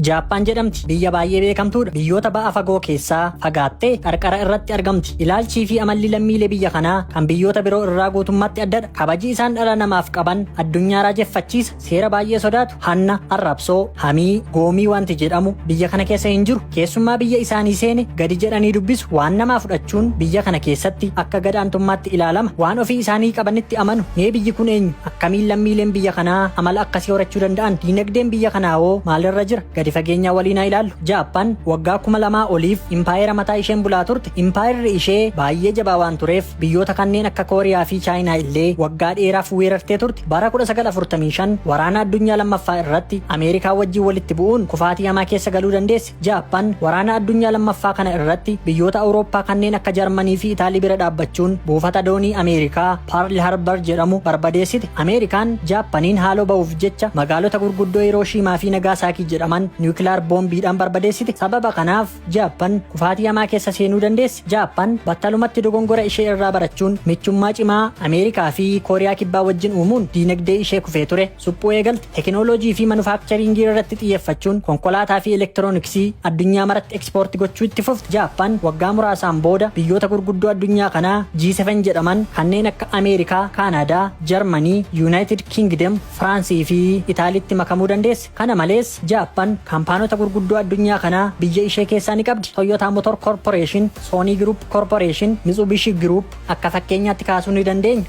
Jaappaan jedhamti. Biyya baay'ee beekamtuudha. Biyyoota ba'a fagoo keessaa fagaattee qarqara irratti argamti. Ilaalchii fi amalli lammiilee biyya kanaa kan biyyoota biroo irraa guutummaatti addadha. Kabaji isaan dhala namaaf qaban addunyaa raajeffachiisa. Seera baay'ee sodaatu. Hanna, arrabsoo, hamii, goomii wanti jedhamu biyya kana keessa hin jiru. Keessummaa biyya isaanii seene gadi jedhanii dubbisu. Waan namaa fudhachuun biyya kana keessatti akka gad aantummaatti ilaalama. Waan ofii isaanii qabanitti amanu. Mee biyyi kun eenyu? Akkamiin lammiileen biyya kanaa amala akkasii horachuu danda'an? Diinagdeen biyya kanaa hoo maalirra jira? Gadi fageenyaa waliin haa ilaallu. Jaappaan waggaa 2000 oliif impaayera mataa isheen bulaa turte. Impaayerri ishee baay'ee jabaa waan tureef biyyoota kanneen akka Kooriyaa fi Chaayinaa illee waggaa dheeraaf weerartee turte. Bara 1945 waraana addunyaa lammaffaa irratti Ameerikaa wajjin walitti bu'uun kufaatii hamaa keessa galuu dandeesse. Jaappaan waraana addunyaa lammaffaa kana irratti biyyoota Awurooppaa kanneen akka Jarmanii fi Itaalii bira dhaabbachuun buufata doonii Ameerikaa Pearl Harbor jedhamu barbadeessite. Ameerikaan Jaappaniin haaloo ba'uuf jecha magaalota gurguddoo Hirooshiimaa fi Nagaasaakii jedhaman niwukilaar boombiidhaan barbadeessite. Sababa kanaaf Jaappan kufaatii hamaa keessa seenuu dandeesse. Jaappan battalumatti dogongora ishee irraa barachuun michummaa cimaa Ameerikaa fi Kooriyaa Kibbaa wajjin uumuun diinagdee ishee kufee ture suphuu eegalte. Tekinooloojii fi manufaakcharingii irratti xiyyeeffachuun konkolaataa fi elektirooniksii addunyaa maratti ekspoortii gochuu itti fufte. Jaappan waggaa muraasaan booda biyyoota gurguddoo addunyaa kanaa G7 jedhaman kanneen akka Ameerikaa, Kaanaadaa, Jarmanii, Yuunaayitid Kingdom, Firaansii fi Itaaliitti makamuu dandeesse. Kana malees Jaappan kaampaanota gurguddoo addunyaa kanaa biyya ishee keessaa ni qabdi. Toyota Motor Corporation, Sony Group Corporation, Mitsubishi Group akka fakkeenyaatti kaasuu ni dandeenya.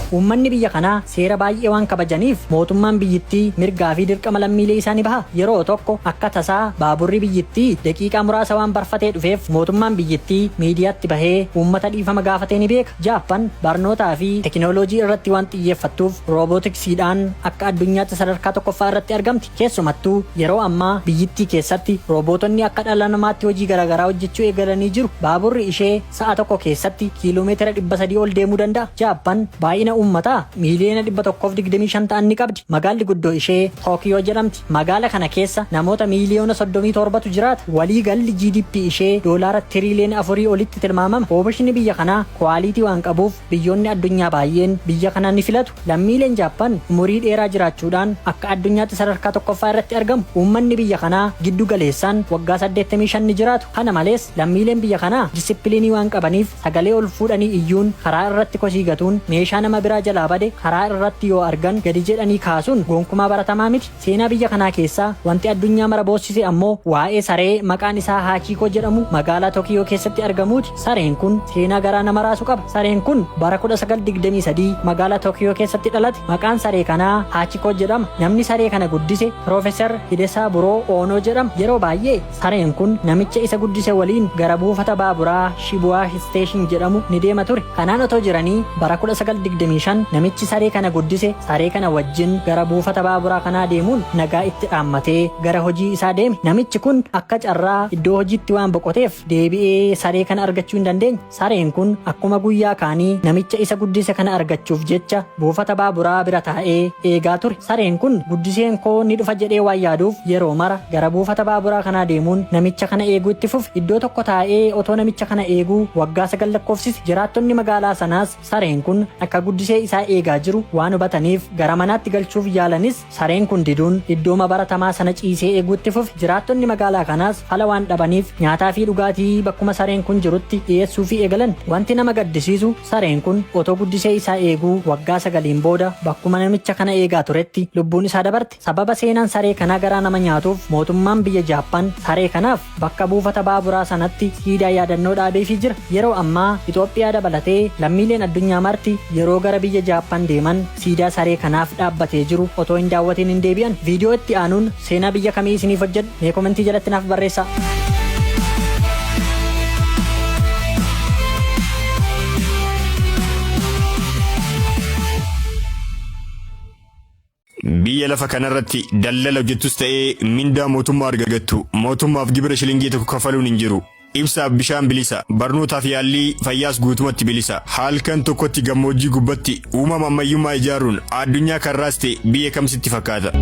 Uummanni biyya kanaa seera baay'ee waan kabajaniif mootummaan biyyittii mirgaa fi dirqama lammiilee isaa ni baha. Yeroo tokko akka tasaa baaburri biyyittii daqiiqaa muraasa waan barfatee dhufeef mootummaan biyyittii miidiyaatti bahee uummata dhiifama gaafatee ni beeka. Jaappan barnootaa fi tekinooloojii irratti waan xiyyeeffattuuf roobootiksiidhaan akka addunyaatti sadarkaa tokkoffaa irratti argamti. Keessumattuu yeroo ammaa biyyittii keessatti roobootonni akka dhala namaatti hojii garaagaraa hojjechuu eegalanii jiru. Baaburri ishee sa'a tokko keessatti kiiloomeetira 300 ol deemuu danda'a. Jaappan baay'ina uummataa miiliyoona 125 ta'an ni qabdi. Magaalli guddoo ishee Tookiyoo jedhamti. Magaala kana keessa namoota miiliyoona 37tu jiraata. Waliigalli GDP ishee doolaara tiriiliyoona 4 olitti tilmaamama. Oomishni biyya kanaa quality waan qabuuf biyyoonni addunyaa baay'een biyya kana ni filatu. Lammiileen Jaappaan umurii dheeraa jiraachuudhaan akka addunyaatti sadarkaa tokkoffaa irratti argamu. Uummanni biyya kanaa giddu galeessaan waggaa 85 ni jiraatu. Kana malees lammiileen biyya kanaa disipiliinii waan qabaniif sagalee ol fuudhanii iyyuun, karaa irratti kosii gatuun, meeshaa nama biraa jalaa bade karaa irratti yoo argan gadi jedhanii kaasuun gonkumaa baratamaa miti. Seenaa biyya kanaa keessaa wanti addunyaa mara boossise ammoo waa'ee saree maqaan isaa Haachiikoo jedhamu magaalaa Tokiyoo keessatti argamuuti. Sareen kun seenaa garaa nama raasu qaba. Sareen kun bara 1923 magaalaa Tokiyoo keessatti dhalate. Maqaan saree kanaa Haachikoo jedhama. Namni saree kana guddise Piroofeesar Hidesaburoo Oonoo jedhama. Yeroo baay'ee sareen kun namicha isa guddise waliin gara buufata baaburaa Shibuyaa Station jedhamu ni deema ture. Kanaan otoo jiranii bara 1925 namichi saree kana guddise saree kana wajjin gara buufata baaburaa kanaa deemuun nagaa itti dhaammatee gara hojii isaa deeme. Namichi kun akka carraa iddoo hojiitti waan boqoteef deebi'ee saree kana argachuu hin dandeenye. Sareen kun akkuma guyyaa kaanii namicha isa guddise kana argachuuf jecha buufata baaburaa bira taa'ee eegaa ture. Sareen kun guddiseen koo ni dhufa jedhee waan yaaduuf yeroo mara gara buufata baaburaa kanaa deemuun namicha kana eeguu itti fufe. Iddoo tokko taa'ee otoo namicha kana eeguu waggaa 9 lakkoofsise. Jiraattonni magaalaa sanaas sareen kun akka guddisee isaa eegaa jiru waan hubataniif gara manaatti galchuuf yaalanis sareen kun diduun iddooma baratamaa sana ciisee eeguu itti fufe. Jiraattonni magaalaa kanaas fala waan dhabaniif nyaataa fi dhugaatii bakkuma sareen kun jirutti dhiyeessuufii eegalan. Wanti nama gaddisiisu sareen kun otoo guddisee isaa eeguu waggaa 9n booda bakkuma namicha kana eegaa turetti lubbuun isaa dabarte. Sababa seenaan saree kanaa garaa nama nyaatuuf mootummaan biyya Jaappaan saree kanaaf bakka buufata baaburaa sanatti siidaa yaadannoo dhaabeefii jira. Yeroo ammaa Itoophiyaa dabalatee lammiileen addunyaa marti yeroo gara biyya Jaappaan deeman siidaa saree kanaaf dhaabbatee jiru otoo hin daawwatiin hin deebi'an. Viidiyoo itti aanuun seenaa biyya kamii isiniif hojjedhu? Mee komentii jalatti naaf barreessaa. Biyya lafa kanarratti daldala hojjettus ta'ee mindaa mootummaa argattu mootummaaf gibira shilingii tokko kafaluun hin jiru. Ibsaaf bishaan bilisa, barnootaaf yaallii fayyaas guutumatti bilisa. Halkan tokkotti gammoojjii gubbatti uumama ammayyummaa ijaaruun addunyaa kan raaste biyya kam sitti fakkaata?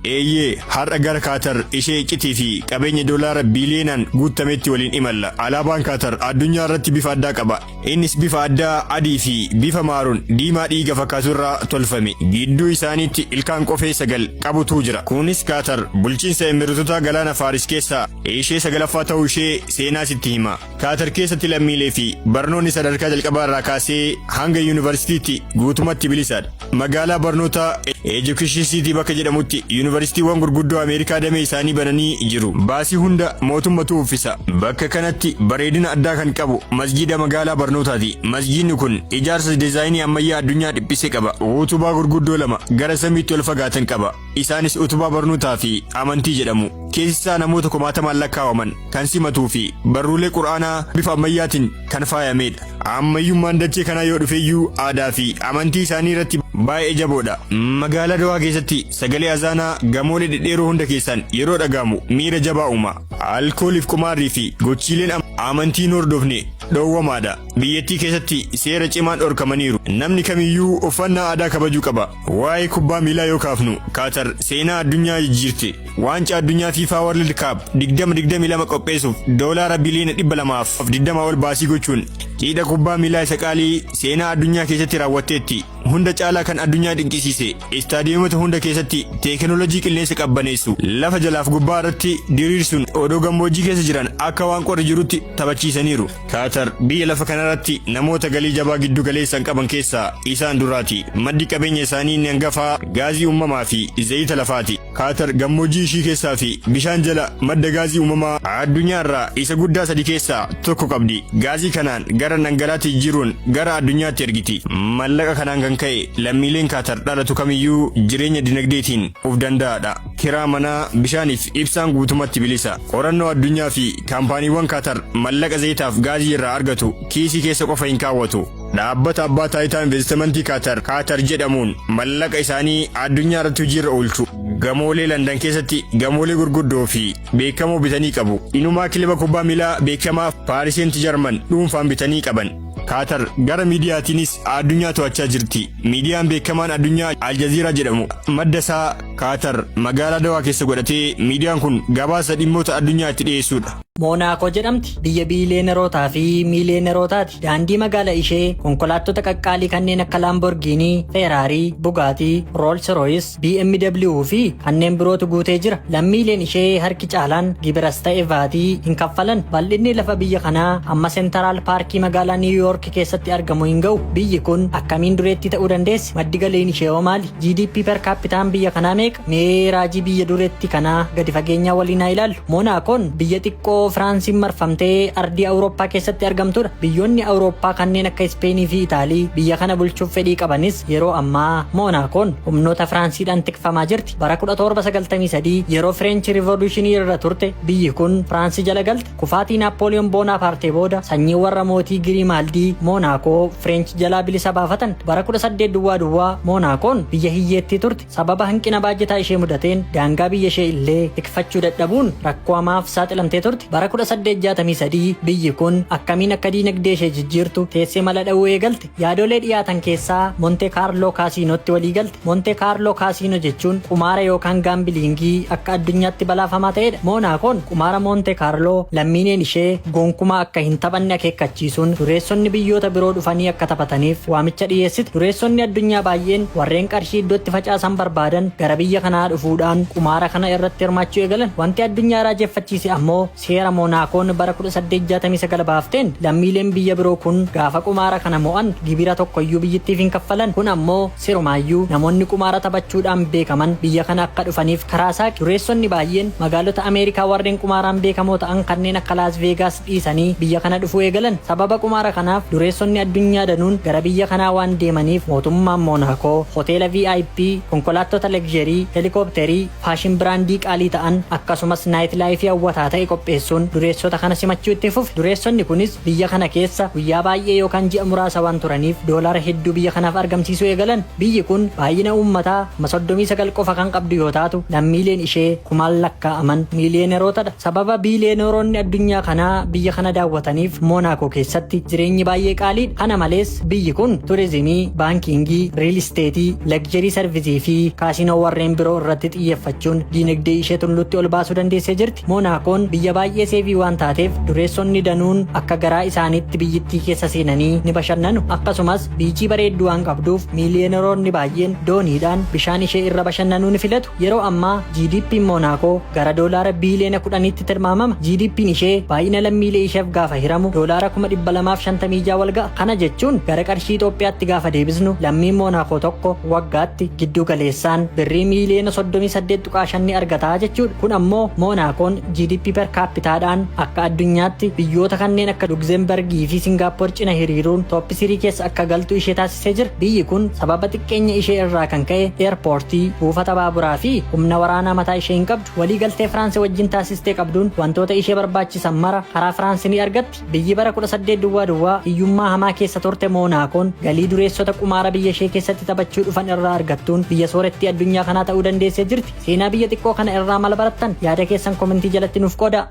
Eeyyee, har'a gara Kaatar ishee iccitii fi qabeenya doolaara biiliyoonaan guutametti waliin imalla. Alaabaan Kaatar addunyaa irratti bifa addaa qaba. Innis bifa addaa adii fi bifa maroon diimaa dhiiga fakkaatu irraa tolfame. Gidduu isaaniitti ilkaan qofee sagal qabutu jira. Kunis Kaatar bulchiinsa Emireetota Galaana Faaris keessaa ishee sagalaffaa ta'uu ishee seenaa sitti hima. Kaatar keessatti lammiilee fi barnoonni sadarkaa jalqabaa irraa kaasee hanga yuunivarsiitiitti guutumatti bilisaadha. Magaalaa barnootaa Education City bakka jedhamutti yuunivarsiitiiwwan gurguddoo Ameerikaa damee isaanii bananii jiru. Baasii hunda mootummatu uffisa. Bakka kanatti bareedina addaa kan qabu masjiida magaalaa barnootaati. Masjiidni kun ijaarsa diizaayinii ammayyaa addunyaa dhiphisee qaba. Utubaa gurguddoo lama gara samiitti ol fagaatan qaba. Isaanis utubaa barnootaa fi amantii jedhamu. Keessi isaa namoota kumaatamaan lakkaawaman kan simatuu fi barruulee Qur'aanaa bifa ammayyaatiin kan faayamedha. Ammayyummaan dachee kanaa yoo dhufeyyuu aadaa fi amantii isaanii irratti baay'ee jaboodha. Magaalaa Dawaa keessatti sagalee azaanaa gamoolee dhedheeroo hunda keessaan yeroo dhagahamu miira jabaa uuma. Alkooliif, qumaarrii fi gochiileen amantii hin hordofne dhoowwamaadha. Biyyattii keessatti seera cimaan dhorkamaniiru. Namni kamiyyuu uffannaa aadaa kabajuu qaba. Waa'ee kubbaa miilaa yoo kaafnu, Kaatar seenaa addunyaa jijjiirte. Waancaa addunyaa FIFA World Cup 2022 qopheessuuf doolaara biliyoona 220 ol baasii gochuun cidha kubbaa miilaa isa qaalii seenaa addunyaa keessatti raawwatteetti. Hunda caalaa kan addunyaa dinqisiise, istaadiyoomota hunda keessatti teekinooloojii qilleensa qabbaneessu lafa jalaaf gubbaa irratti diriirsuun odoo gammoojjii keessa jiran akka waan qorri jirutti taphachiisaniiru. Kaatar biyya lafa kanarratti namoota galii jabaa giddu galeessan qaban keessaa isaan duraati. Maddi qabeenya isaanii inni hangafaa gaazii uumamaa fi zayita lafaati. Kaatar gammoojjii ishii keessaa fi bishaan jala madda gaazii uumamaa addunyaa irraa isa guddaa sadi keessaa tokko qabdi. Gaazii kanaan gara dhangalaatti jijjiiruun gara addunyaatti ergiti. Mallaqa kanaan kan ka'e lammiileen Kaatar dhalatu kamiyyuu jireenya dinagdeetiin of danda'aadha. Kiraa manaa, bishaaniif ibsaan guutumatti bilisa. Qorannoo addunyaa fi kaampaaniiwwan Kaatar mallaqa zayitaaf gaazii irraa argatu kiisii keessa qofa hin kaawwatu. Dhaabbata abbaa taayitaa investimentii Kaatar, Kaatar jedhamuun mallaqa isaanii addunyaa irratti hojiirra oolchu. Gamoolee Landan keessatti gamoolee gurguddoo fi beekamoo bitanii qabu. Inumaa kilaba kubbaa miilaa beekamaa Paaris Seent Jarman dhuunfaan bitanii qaban. Kaatar gara miidiyaatiinis addunyaa to'achaa jirti. Miidiyaan beekamaan addunyaa Aljaziiraa jedhamu madda isaa Kaatar magaalaa Dawaa keessa godhatee, miidiyaan kun gabaasa dhimmoota addunyaa itti dhiyeessudha. Moonaakoo jedhamti. Biyya biiliyeenerootaa fi miiliyeenerootaati. Daandii magaalaa ishee konkolaattota qaqqaalii kanneen akka Laamborgiinii, Feeraarii, Bugaatii, Roolsi Royis, BMW fi kanneen birootu guutee jira. Lammiileen ishee harki caalaan gibiras ta'e vaatii hin kaffalan. Bal'inni lafa biyya kanaa amma Sentaraal Paarkii magaalaa Niiw Yoork keessatti argamu hin ga'u. Biyyi kun akkamiin dureetti ta'uu dandeessi? Maddi galiin ishee hoo maali? GDP per capitaan biyya kanaa meeqa? Mee raajii biyya dureetti kanaa gadi fageenyaa waliin haa ilaallu. Moonaakoon biyya xiqqoo Firaansiin marfamtee ardii Awurooppaa keessatti argamtudha. Biyyoonni Awurooppaa kanneen akka Ispeenii fi Itaalii biyya kana bulchuuf fedhii qabanis, yeroo ammaa Moonaakoon humnoota Firaansiidhaan tikfamaa jirti. Bara 1793 yeroo French Revolutionii irra turte biyyi kun Firaansii jala galte. Kufaatii Naappooliyoon Boonaaparte booda sanyii warra mootii Girimaaldii Moonaakoo French jalaa bilisa baafatan. Bara 18 duwwaa duwwaa Moonaakoon biyya hiyyeettii turte. Sababa hanqina baajataa ishee mudateen daangaa biyya ishee illee tikfachuu dadhabuun rakkoo hamaaf saaxilamtee turte. Bara 1863 biyyi kun akkamiin akka diinagdee ishee jijjiirtu teessee mala dha'uu eegalte. Yaadolee dhiyaatan keessaa Monte Kaarloo Kaasiinootti walii galte. Monte Kaarloo Kaasiinoo jechuun qumaara yookaan gamblingii akka addunyaatti balaafamaa ta'edha. Moonaakoon qumaara Monte Kaarloo lammiileen ishee gonkumaa akka hin taphanne akeekkachiisuun dureessonni biyyoota biroo dhufanii akka taphataniif waamicha dhiyeessite. Dureessonni addunyaa baay'een warreen qarshii iddootti facaasan barbaadan gara biyya kanaa dhufuudhaan qumaara kana irratti hirmaachuu eegalan. Wanti addunyaa raajeffachiise ammoo seera Moonaakoon bara 1869 baafteen lammiileen biyya biroo kun gaafa qumaara kana mo'an gibira tokkoyyuu biyyittiif hin kaffalan. Kun ammoo sirumaayyuu namoonni qumaara taphachuudhaan beekaman biyya kana akka dhufaniif karaa saaqe. Dureessonni baay'een magaalota Ameerikaa warreen qumaaraan beekamoo ta'an kanneen akka Laas Veegaas dhiisanii biyya kana dhufuu eegalan. Sababa qumaara kanaaf dureessonni addunyaa danuun gara biyya kanaa waan deemaniif, mootummaan Moonaakoo hoteela VIP, konkolaattota luxury, helikoophiterii, fashion brandii qaalii ta'an, akkasumas night lifeii hawwataa ta'e qopheessuun qopheessuun dureessota kana simachuu itti fufe. Dureessonni kunis biyya kana keessa guyyaa baay'ee yookaan ji'a muraasa waan turaniif doolaara hedduu biyya kanaaf argamsiisuu eegalan. Biyyi kun baay'ina uummataa 39,000 qofa kan qabdu yoo taatu, lammiileen ishee kumaan lakkaa'aman miiliyoonerootadha. Sababa biiliyooneroonni addunyaa kanaa biyya kana daawwataniif Moonaakoo keessatti jireenyi baay'ee qaaliidha. Kana malees biyyi kun turizimii, baankingii, real estate, luxury service fi kaasinoo warreen biroo irratti xiyyeeffachuun diinagdee ishee tulluutti ol baasuu dandeessee jirti. Moonaakoon biyya baay'ee safe waan taateef dureessonni danuun akka garaa isaaniitti biyyittii keessa seenanii ni bashannanu. Akkasumas beach bareedduu waan qabduuf miiliyooneroonni baay'een dooniidhaan bishaan ishee irra bashannanuu ni filatu. Yeroo ammaa GDP'n Moonaakoo gara doolaara biiliyoona 10tti tilmaamama. GDP'n ishee baay'ina lammiilee isheef gaafa hiramu doolaara 256,000 wal ga'a. Kana jechuun gara qarshii Itoophiyaatti gaafa deebisnu lammiin Moonaakoo tokko waggaatti giddu galeessaan birrii miiliyoona 38.5 ni argata jechuudha. Kun ammoo Moonaakoon GDP per capitaadhaan akka addunyaatti biyyoota kanneen akka Lugzembergii fi Singaappoor cina hiriiruun top 3 keessa akka galtu ishee taasisee jira. Biyyi kun sababa xiqqeenya ishee irraa kan ka'e eerpoortii, buufata baaburaa fi humna waraanaa mataa ishee hin qabdu. Walii galtee Firaansi wajjin taasistee qabduun wantoota ishee barbaachisan mara karaa Firaansi ni argatti. Biyyi bara 18 duwwaa duwwaa hiyyummaa hamaa keessa turte Moonaakoon galii dureessota qumaara biyya ishee keessatti taphachuu dhufan irraa argattuun biyya soorettii addunyaa kanaa ta'uu dandeessee jirti. Seenaa biyya xiqqoo kana irraa maal barattan? Yaada keessan comment jalatti nuuf qooda.